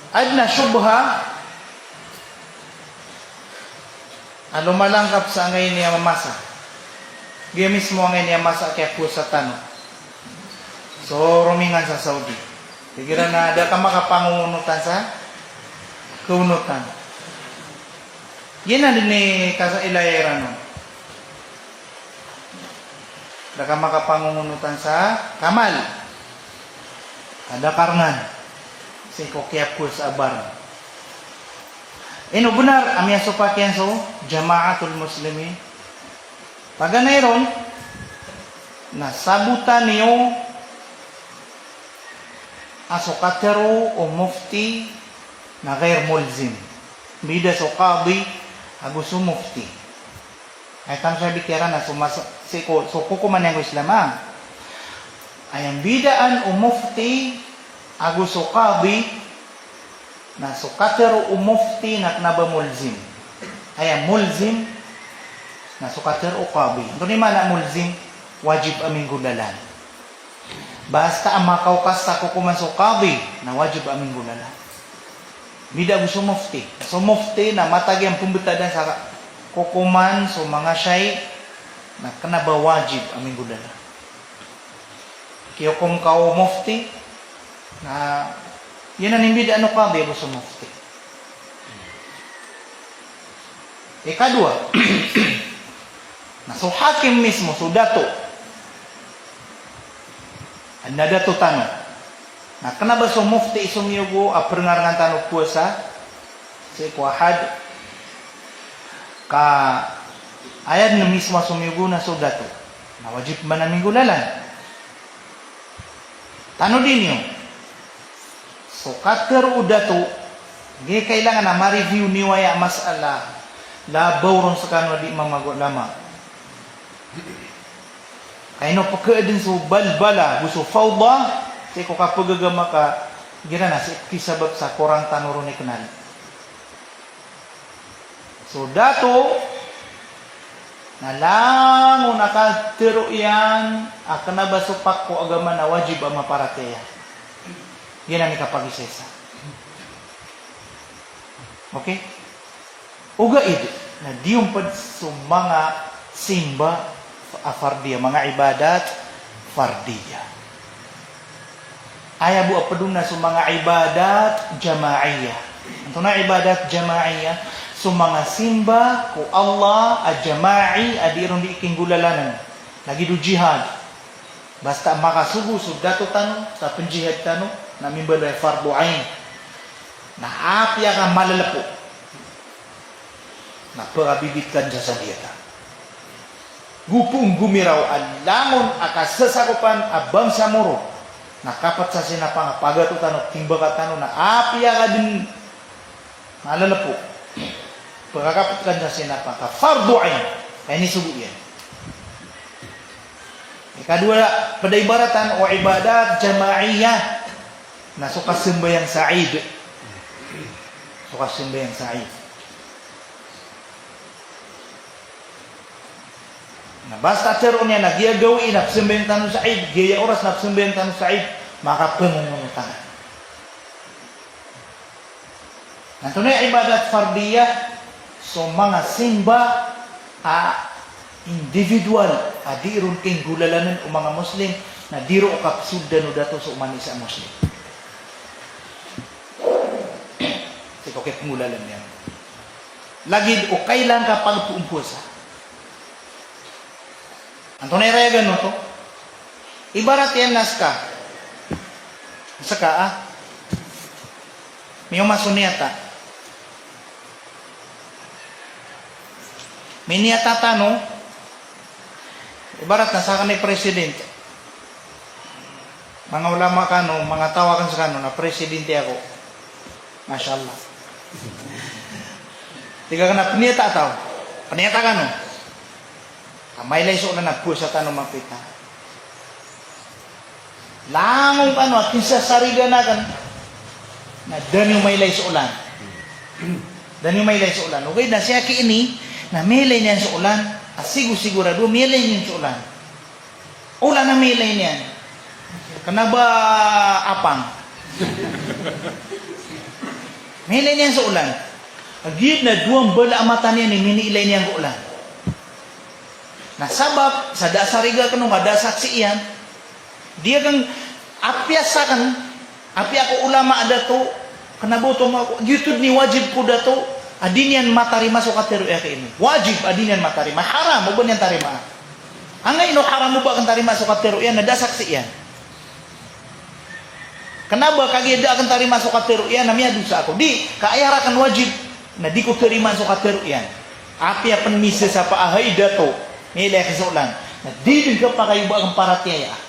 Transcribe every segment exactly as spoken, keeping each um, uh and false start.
Adn a shubha a lomalangkap sa angkaini a masa. Giya mismo angkaini a masa a kiyapowasa tano. So romingan sa Saudi. Igira na da ka makapangongonotan sa kaonotan. Giyanan dn i kasailay iran on. Da ka makapangongonotan sa kamal. Ka da ka rngan sii ko kiyapowasa a barang. Ino bnar a miyasopak iyan so jama'atul muslimin? Paganay ron na sabotan iyo a so katharo o mufti na ghair mulzim. Mbida so qadi ago so mufti. Aya tano sa bitiyaran na so mas-, sii ko, so kokoman iyan ko Islam, a. Aya mbidaan o mufti ago so qadi na so katharo o mufti na kna ba mulzim. Aya mulzim na so katharo o qadi. Antonaa i maana a mulzim? Wajib a minggolalan. Basta a makaokas sa kokoman so qadi na wajib a minggolalan. Mbida ago so mufti. So mufti na matag iyan pmbtadan sa kokoman so manga shayi na kna ba wajib a minggolalan. Kiyokom ka o mufti na giyanan i mbidaan o qadi ago so mufti. Ikadowa, na so hakim mismo, so dato. Adn a dato tano. Na kna ba so mufti i somiyogo a prngarngan tano powasa sii ko Ahad, ka aya dn mismo a somiyogo na so dato. Na wajib man a minggolalan. Tanodi niyo. So katharo o dato, giya kailangan a ma-review niyo aya masala, labaw ron skano a di mamago lama. Ka ino pkhaadn so balbala, go so fawda, sii ko kapagagama ka, giyanan a sii kisabap sa korang tano ron i knal. So dato na langon a katharo iyan a kna ba sopak ko agama na wajib a maparatiyaya. Giyanan i kapagisaisa. Okay? Ogaid na di on pd so manga simba a fardiya, manga ibadat fardiya. Aya bo a pd on na so manga ibadat jama'iyah. Antonaa i ibadat jama'iyah? So manga simba ko Allah a jama'i a di ron di kinggolalanan. Lagid o jihad. Basta makasogo so dato tano sa pnjihad tano na mimbaloy a fardu ain. Na apiya ka malalpo na pkabibitkan sa sadiyata. Go pn gomiraw a langon a kasasakopan a bangsa Moro na kapt sa sinapang a pagato tano, timbaka tano na apiya ka dn malalpo. Pkakaptkan sa sinapang ka fardu ain. Ka inisogo iyan. Ikadowa, pd a ibaratan o ibadat jama'iyah na so kasambayang sa Eid. So kasambayang sa Eid. Na basta tharoon iyan a giya gawii na pzambayang tano sa Eid, giya oras na pzambayang tano sa Eid, makapangongonotan. Na antonaa i ibadat fardiyah? So manga simba a individual a di ron kinggolalanan o manga Muslim, na di ron kapsoldan o dato so oman i isa a Muslim. Sii ko kipnggolalan iyan. Lagid o kailangan ka pagpoon powasa. Antonaa i rayagan oto? Ibarat iyan na ska. Ska, ah. Miyaoma so niyata. Miniyata tano. Ibarat na sakn i president. Manga ulama kano, manga taw akn skano na presidente ako. Masha Allah. Tig akn a pniyata a taw. Pniyata kano. Ka mailay so olan a powasa tano mapita. Langon kano a kinsasarigan akn na da niyo mailay so olan. Da niyo mailay so olan. Ogaid na siyaki ini na miilay niyan so olan. A sigo-sigorado miilay niyan so olan. Olan a miilay niyan. Kna ba apang. Miyailay niyan so olan. Giya na dowa mbala a mata niyan i miniilay niyan ko olan. Na sabap sa da a sariga kano ka da a saksi iyan. Di akn, apiya sakn, apiya ako ulama a dato, kna ba oto mako, giyoto dn i wajib ko dato a di niyan matarima so katero iyan ki ini. Wajib a di niyan matarima. Haram o ba niyan tarimaa. Angkaino haram o ba akn tarimaa so katero iyan na da a saksi iyan? Kna ba kagiya da akn tarimaa so katero iyan na miyadosa ako. Di, ka aya rakn wajib na di ko tarimaan so katero iyan. Apiya pn misasapa a hay dato, miyailay akn so olan. Na di dn khapakay o ba akn paratiyaya.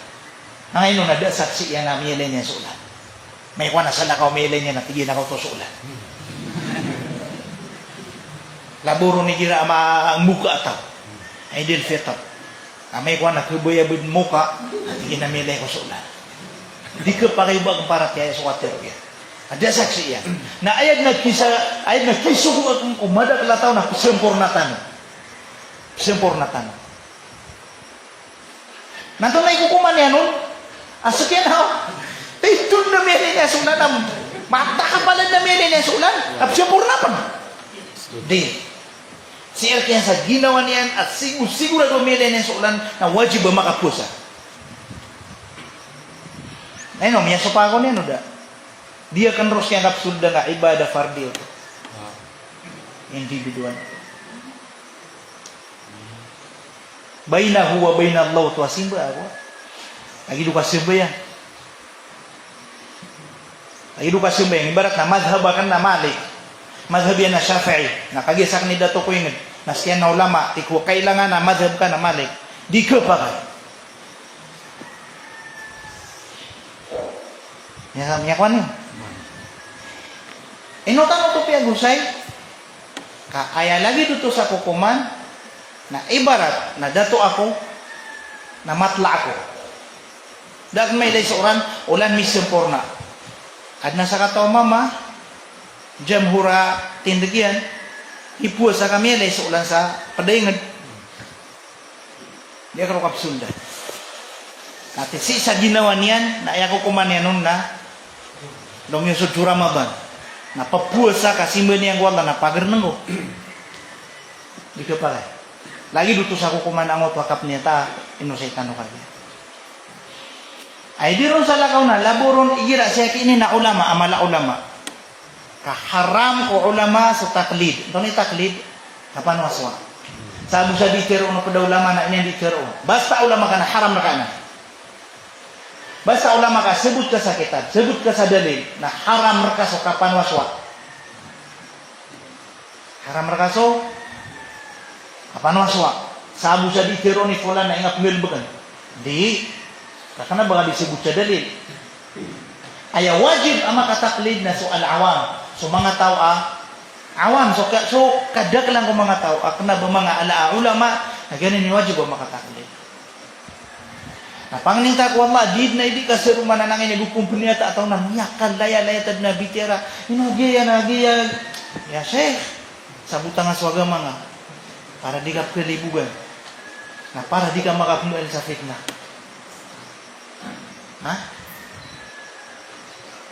Angkaino na da a saksi iyan a miyailay niyan so olan. Amay ko ana salakaw miyailay niyan na tig iyan a kaoto so olan. Laboron igira a mboka a taw. Eid al-Fitr. Amay ko ana khabaya bo dn mboka, na tig iyan a miyailay ako so olan. Di khapakay o ba akn paratiyaya so katero iyan. A da a saksi iyan. Na aya dn a kisa, aya dn a kisogo akn ko madakl a taw na pzamporna tano. Pzamporna tano. Na antonaa i kokoman iyan on? A so kiyan a, titho na miyailay niyan so olan a, matakapal na miyailay niyan so olan a pzamporna pn. Di. Sii rk iyan sa ginawa niyan a sigo-, sigorado a miyailay niyan so olan na wajib a makapowasa. Na ino, miyasopak ako niyan o da? Di akn ron skaniyan kapsoldan ka ibadah fardhi oto. Individual. Bainahu wa bainallah oto a simba ako. Lagid o kasambayang. Lagid o kasambayang. Ibarat na madhab akn na Malik. Madhab iyan na Shafi'i. Na kagiya sakn i dato ko ingd. Na skaniyan na ulama. Tig ko kailangan a madhab ka na Malik. Di khapakay. Miya-, miyakowa niyo. Ino tano oto piyagosay? Ka aya lagid oto sa kokoman, na ibarat na dato ako, na matla ako. Da akn mailay so olan, olan misamporna. Adn a sakataw a mama, jamhur a tindg iyan, ipowasa ka miyailay so olan sa pd a ingd. Di akn ron kapsoldan. Na tig sii sa ginawa niyan, na aya kokoman iyan on na, lomiyosod so Ramadan. Na papowasa ka, simba niyan ko Allah, na pagrnng ko. Di khapakay. Lagid oto sa kokoman angkoto a kapniyata, inosay tano kagiya. Ay di ron salakaw na, laboron igira sii ki ini na ulama, a mala a ulama. Ka haram ko ulama so taqlid. Antonaa i taqlid? Kapanowasowa. Sabo sa di tharoon o pd a ulama na iniyan di tharoon. Basta ulama ka na haram rka anan. Basta ulama ka, sabot ka sa kitab, sabot ka sa dalil, na haram rka so kapanowasowa. Haram rka so kapanowasowa. Sabo sa di tharoon i fulan na inga pnggalbkn. Di, ka kna ba ka di sabot sa dalil. Aya wajib a makataqlid na so al-awam, so manga taw a awam, so ka-, so kadaklan ko manga taw a kna ba manga ala a ulama, na giyanan i wajib a makataqlid. Na pangnin ta ko Allah, di dn a idi ka sa roma na nangini go kompani a taw na miyakalaya-laya ta dn a bitiyara. Ino giya na giya. Ya Sheikh, sabota nga so agama nga. Para di ka pkhalibogan. Na para di ka makapmbaal sa fitnah. Ha?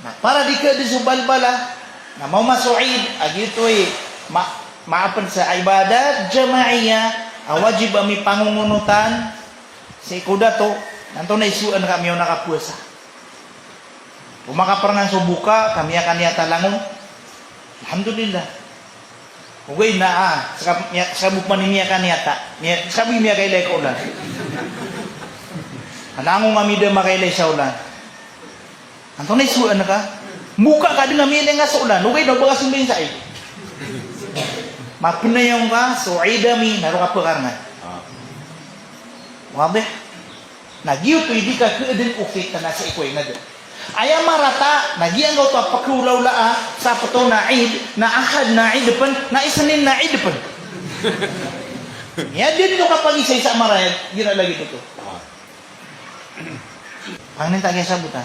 Na para di ka di so balbala, na maoma so Eid, a giyoto i ma-, maapn sa ibadat jama'iyah, a wajib a mipangongonotan, sii ko dato, na antonaa i sowaan ka miyaona ka powasa. O makaprngan so boka, ka miyakaniyata langon. Alhamdulillah. Ogaid na, ah, ska, miya-, ska bo pman i miyakaniyata. Miya-, ska bo i miyakailay ko olan. Langon ami da makailay sa olan. Antonaa i sowaan ka? Mboka ka dn a miyailay nga so olan. Ogaid na o ba ka sombayang sa Eid. Mapnayaw nga so Eid ami, na roo ka pkarngan. Wadih? Na giyoto i di ka khadn o fitnah sii ko ingd. Aya marata, na giyangkoto a pkhaolaola a, sa pto na Eid, na Ahad na Eid pn, na Isnin na Eid pn. Aya dn oto kapagisaisa a marayag, igira lagid oto. Pangnin ta giya sabota.